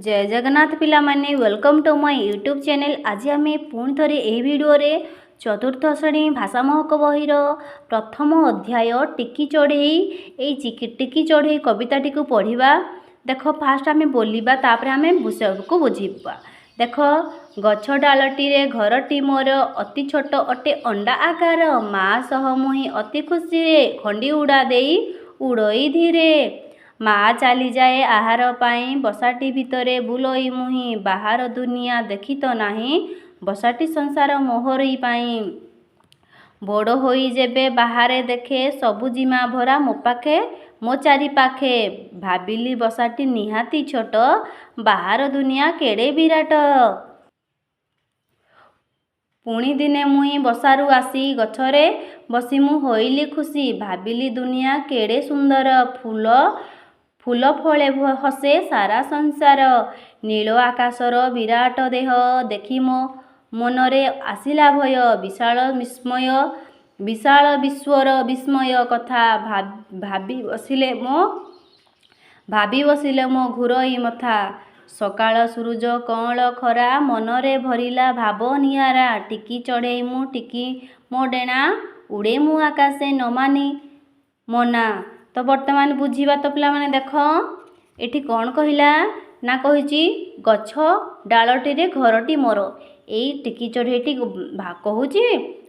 ଜୟ ଜଗନ୍ନାଥ ପିଲାମାନେ, welcome to my YouTube channel. ଆଜି ଆମେ ପୁଣି ଥରେ ଏହି ଭିଡ଼ିଓରେ ଚତୁର୍ଥ ଶ୍ରେଣୀ ଭାଷା ମହକ ବହିର ପ୍ରଥମ ଅଧ୍ୟାୟ ଟିକି ଚଢ଼େଇ, ଏଇ ଟିକି ଚଢ଼େଇ କବିତାଟିକୁ ପଢ଼ିବା। ଦେଖ, ଫାଷ୍ଟ ଆମେ ବୋଲିବା, ତାପରେ ଆମେ ବିଷୟକୁ ବୁଝିବା। ଦେଖ, ଗଛ ଡାଳଟିରେ ଘରଟି ମୋର, ଅତି ଛୋଟ ଅଟେ ଅଣ୍ଡା ଆକାର। ମା ସହ ମୁହିଁ ଅତି ଖୁସିରେ ଖଣ୍ଡି ଉଡ଼ା ଦେଇ ଉଡ଼ଇ ଧୀରେ। ମା ଚାଲିଯାଏ ଆହାର ପାଇଁ, ବସାଟି ଭିତରେ ବୁଲଇ ମୁହିଁ। ବାହାର ଦୁନିଆ ଦେଖିତ ନାହିଁ, ବସାଟି ସଂସାର ମୋହରି ପାଇଁ। ବଡ଼ ହୋଇ ଯେବେ ବାହାରେ ଦେଖେ, ସବୁଜିମା ଭରା ମୋ ପାଖେ ମୋ ଚାରିପାଖେ। ଭାବିଲି ବସାଟି ନିହାତି ଛୋଟ, ବାହାର ଦୁନିଆ କେଡ଼େ ବିରାଟ। ପୁଣି ଦିନେ ମୁହିଁ ବସାରୁ ଆସି ଗଛରେ ବସି ମୁଁ ହୋଇଲି ଖୁସି। ଭାବିଲି ଦୁନିଆ କେଡ଼େ ସୁନ୍ଦର, ଫୁଲ ଫୁଲ ଫଳେ ହସେ ସାରା ସଂସାର। ନୀଳ ଆକାଶର ବିରାଟ ଦେହ ଦେଖି ମୋ ମନରେ ଆସିଲା ଭୟ। ବିଶାଳ ବିସ୍ମୟ, ବିଶାଳ ବିଶ୍ୱର ବିସ୍ମୟ କଥା ଭାବି ବସିଲେ ମୋ ଭାବି ବସିଲେ ମୋ ଘୁରଇ ମଥା। ସକାଳ ସୂରୁଜ କଅଁଳ ଖରା ମନରେ ଭରିଲା ଭାବ ନିଆରା। ଟିକି ଚଢ଼େଇ ମୁଁ ଟିକି ମୋ ଡେଣା, ଉଡ଼େ ମୁଁ ଆକାଶେ ନ ମାନି ମନା। ତ ବର୍ତ୍ତମାନ ବୁଝିବା। ତ ପିଲାମାନେ ଦେଖ, ଏଠି କ'ଣ କହିଲା ନା, କହିଛି ଗଛ ଡାଳଟିରେ ଘରଟି ମୋର। ଏଇ ଟିକି ଚଢ଼େଇଟି କହୁଛି,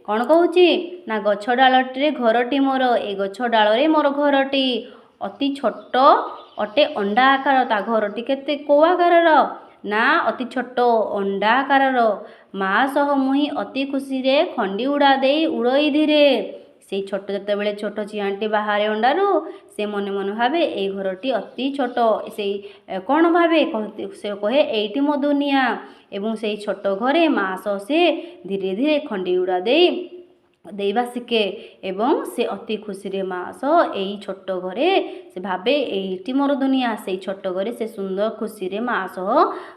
କ'ଣ କହୁଛି ନା, ଗଛ ଡାଳଟିରେ ଘରଟି ମୋର, ଏ ଗଛ ଡାଳରେ ମୋର ଘରଟି। ଅତି ଛୋଟ ଅଟେ ଅଣ୍ଡା ଆକାର। ତା ଘରଟି କେତେ, କେଉଁ ଆକାରର ନା, ଅତି ଛୋଟ ଅଣ୍ଡା ଆକାରର। ମା ସହ ମୁହିଁ ଅତି ଖୁସିରେ ଖଣ୍ଡି ଉଡ଼ା ଦେଇ ଉଡ଼ଇ ଧୀରେ। ସେଇ ଛୋଟ, ଯେତେବେଳେ ଛୋଟ ଚିଆଁଟି ବାହାରେ ଅଣ୍ଡାରୁ, ସେ ମନେ ମନେ ଭାବେ ଏଇ ଘରଟି ଅତି ଛୋଟ। ସେଇ କ'ଣ ଭାବେ? ସେ କହେ ଏଇଟି ମୋ ଦୁନିଆ। ଏବଂ ସେଇ ଛୋଟ ଘରେ ମା ସହ ସେ ଧୀରେ ଧୀରେ ଖଣ୍ଡି ଉଡ଼ା ଦେଇ ଦେଇବା ଶିଖେ ଏବଂ ସେ ଅତି ଖୁସିରେ ମା ସହ ଏଇ ଛୋଟ ଘରେ ସେ ଭାବେ ଏଇଟି ମୋର ଦୁନିଆ। ସେଇ ଛୋଟ ଘରେ ସେ ସୁନ୍ଦର ଖୁସିରେ ମା ସହ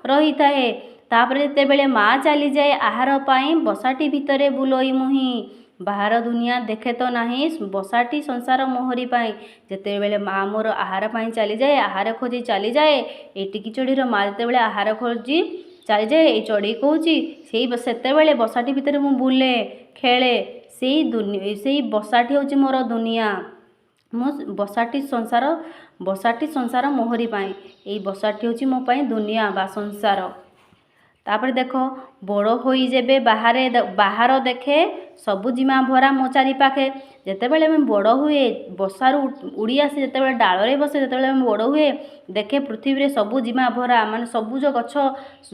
ରହିଥାଏ। ତାପରେ ଯେତେବେଳେ ମା ଚାଲିଯାଏ ଆହାର ପାଇଁ, ବସାଟି ଭିତରେ ବୁଲଇ ମୁହିଁ। ବାହାର ଦୁନିଆ ଦେଖେ ତ ନାହିଁ, ବସାଟି ସଂସାର ମୋହରି ପାଇଁ। ଯେତେବେଳେ ମା ମୋର ଆହାର ପାଇଁ ଚାଲିଯାଏ, ଆହାର ଖୋଜି ଚାଲିଯାଏ, ଏଇ ଟିକି ଚଢ଼େଇର ମା ଯେତେବେଳେ ଆହାର ଖୋଜି ଚାଲିଯାଏ, ଏଇ ଚଢ଼େଇ କହୁଛି ସେଇ ସେତେବେଳେ ବସାଟି ଭିତରେ ମୁଁ ବୁଲେ, ଖେଳେ। ସେଇ ସେଇ ବସାଟି ହେଉଛି ମୋର ଦୁନିଆ। ମୁଁ ବସାଟି ସଂସାର, ବସାଟି ସଂସାର ମୋହରି ପାଇଁ। ଏଇ ବସାଟି ହେଉଛି ମୋ ପାଇଁ ଦୁନିଆ ବା ସଂସାର। ତାପରେ ଦେଖ, ବଡ଼ ହୋଇ ଯେବେ ବାହାରେ ବାହାର ଦେଖେ, ସବୁଜିମା ଭରା ମୋ ଚାରିପାଖେ। ଯେତେବେଳେ ମୁଁ ବଡ଼ ହୁଏ, ବସାରୁ ଉଡ଼ି ଆସି ଯେତେବେଳେ ଡାଳରେ ବସେ, ଯେତେବେଳେ ମୁଁ ବଡ଼ ହୁଏ, ଦେଖେ ପୃଥିବୀରେ ସବୁଜିମା ଭରା, ମାନେ ସବୁଜ ଗଛ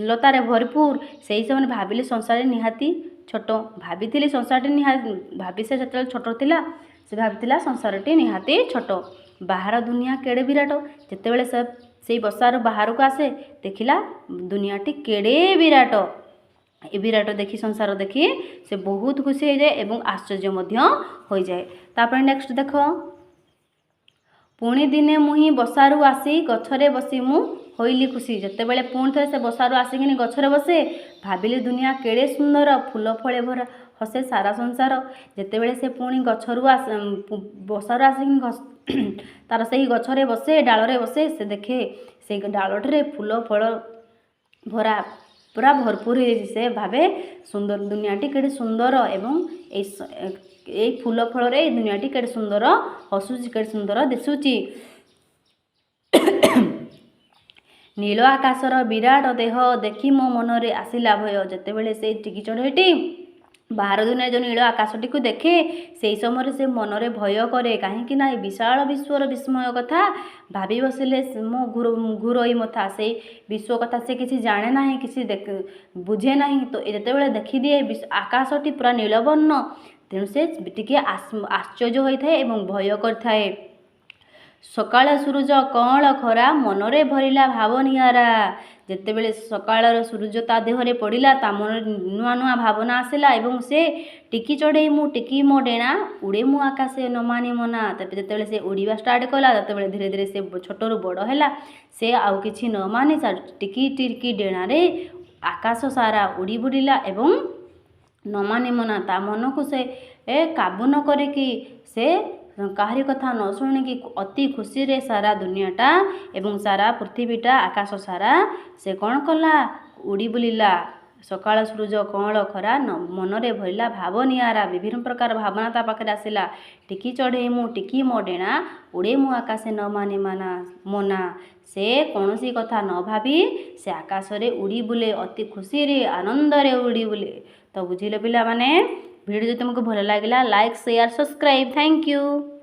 ଲତାରେ ଭରପୁର। ସେଇ ସମୟରେ ଭାବିଲି ସଂସାରରେ ନିହାତି ଛୋଟ। ଭାବିଥିଲି ସଂସାରଟି ନିହାତି, ଭାବି ସେ ଯେତେବେଳେ ଛୋଟ ଥିଲା ସେ ଭାବିଥିଲା ସଂସାରଟି ନିହାତି ଛୋଟ, ବାହାର ଦୁନିଆ କେଡ଼େ ବିରାଟ। ଯେତେବେଳେ ସେ ସେଇ ବସାରୁ ବାହାରକୁ ଆସେ, ଦେଖିଲା ଦୁନିଆଟି କେଡ଼େ ବିରାଟ। ଏ ବିରାଟ ଦେଖି, ସଂସାର ଦେଖି ସେ ବହୁତ ଖୁସି ହେଇଯାଏ ଏବଂ ଆଶ୍ଚର୍ଯ୍ୟ ମଧ୍ୟ ହୋଇଯାଏ। ତାପରେ ନେକ୍ସଟ ଦେଖ, ପୁଣି ଦିନେ ମୁହିଁ ବସାରୁ ଆସି ଗଛରେ ବସି ମୁଁ ହୋଇଲି ଖୁସି। ଯେତେବେଳେ ପୁଣି ଥରେ ସେ ବସାରୁ ଆସିକିନି ଗଛରେ ବସେ, ଭାବିଲି ଦୁନିଆ କେଡ଼େ ସୁନ୍ଦର, ଫୁଲ ଫଳେ ଭରା ହସେ ସାରା ସଂସାର। ଯେତେବେଳେ ସେ ପୁଣି ଗଛରୁ ବସାରୁ ଆସିକିନି ତାର ସେଇ ଗଛରେ ବସେ, ଡାଳରେ ବସେ, ସେ ଦେଖେ ସେଇ ଡାଳଟିରେ ଫୁଲ ଫଳ ଭରା ପୁରା ଭରପୁର ହେଇଯାଇଛି। ସେ ଭାବେ ସୁନ୍ଦର, ଦୁନିଆଟି କେଡ଼େ ସୁନ୍ଦର ଏବଂ ଏଇ ଫୁଲ ଫଳରେ ଏଇ ଦୁନିଆଟି କେଡ଼େ ସୁନ୍ଦର ହସୁଛି, କେଡ଼େ ସୁନ୍ଦର ଦିଶୁଛି। ନୀଳ ଆକାଶର ବିରାଟ ଦେହ ଦେଖି ମୋ ମନରେ ଆସିଲା ଭୟ। ଯେତେବେଳେ ସେଇ ଟିକି ଚଢ଼େଇଟି ବାହାର ଦୁନିଆରେ ଯେଉଁ ନୀଳ ଆକାଶଟିକୁ ଦେଖେ, ସେଇ ସମୟରେ ସେ ମନରେ ଭୟ କରେ। କାହିଁକି ନା ଏ ବିଶାଳ ବିଶ୍ୱର ବିସ୍ମୟ କଥା ଭାବି ବସିଲେ ମୋ ଘୁରୋଇ ମଥା। ସେଇ ବିଶ୍ୱ କଥା ସେ କିଛି ଜାଣେ ନାହିଁ, କିଛି ବୁଝେ ନାହିଁ। ତ ଯେତେବେଳେ ଦେଖିଦିଏ ଆକାଶଟି ପୁରା ନୀଳବର୍ଣ୍ଣ, ତେଣୁ ସେ ଟିକିଏ ଆଶ୍ଚର୍ଯ୍ୟ ହୋଇଥାଏ ଏବଂ ଭୟ କରିଥାଏ। ସକାଳ ସୂରୁଜ କଅଁଳ ଖରା ମନରେ ଭରିଲା ଭାବ ନିଆରା। ଯେତେବେଳେ ସକାଳର ସୂରୁଜ ତା ଦେହରେ ପଡ଼ିଲା, ତା ମନରେ ନୂଆ ନୂଆ ଭାବନା ଆସିଲା ଏବଂ ସେ ଟିକି ଚଢ଼େଇ ମୁଁ ଟିକି ମୋ ଡେଣା, ଉଡ଼େ ମୁଁ ଆକାଶେ ନ ମାନି ମନା। ତେବେ ଯେତେବେଳେ ସେ ଉଡ଼ିବା ଷ୍ଟାର୍ଟ କଲା, ସେତେବେଳେ ଧୀରେ ଧୀରେ ସେ ଛୋଟରୁ ବଡ଼ ହେଲା। ସେ ଆଉ କିଛି ନ ମାନି ଟିକି ଟିକି ଡେଣାରେ ଆକାଶ ସାରା ଉଡ଼ି ବୁଲିଲା ଏବଂ ନ ମାନି ମନା, ତା ମନକୁ ସେ କାବୁ ନ କରିକି ସେ କାହାରି କଥା ନ ଶୁଣିକି ଅତି ଖୁସିରେ ସାରା ଦୁନିଆଟା ଏବଂ ସାରା ପୃଥିବୀଟା, ଆକାଶ ସାରା ସେ କ'ଣ କଲା? ଉଡ଼ି ବୁଲିଲା। ସକାଳ ସୂରୁଜ କଅଁଳ ଖରା ମନରେ ଭରିଲା ଭାବ ନିଆରା। ବିଭିନ୍ନ ପ୍ରକାର ଭାବନା ତା ପାଖରେ ଆସିଲା। ଟିକି ଚଢ଼େଇ ମୁଁ, ଟିକି ମୋ ଡେଣା, ଉଡ଼େ ମୁଁ ଆକାଶେ ନ ମାନି ମାନା ମନା। ସେ କୌଣସି କଥା ନ ଭାବି ସେ ଆକାଶରେ ଉଡ଼ି ବୁଲେ, ଅତି ଖୁସିରେ ଆନନ୍ଦରେ ଉଡ଼ି ବୁଲେ। ତ ବୁଝିଲେ ପିଲାମାନେ? ଭିଡ଼ିଓ ଯଦି ତୁମକୁ ଭଲ ଲାଗିଲା, like, share, subscribe. Thank you.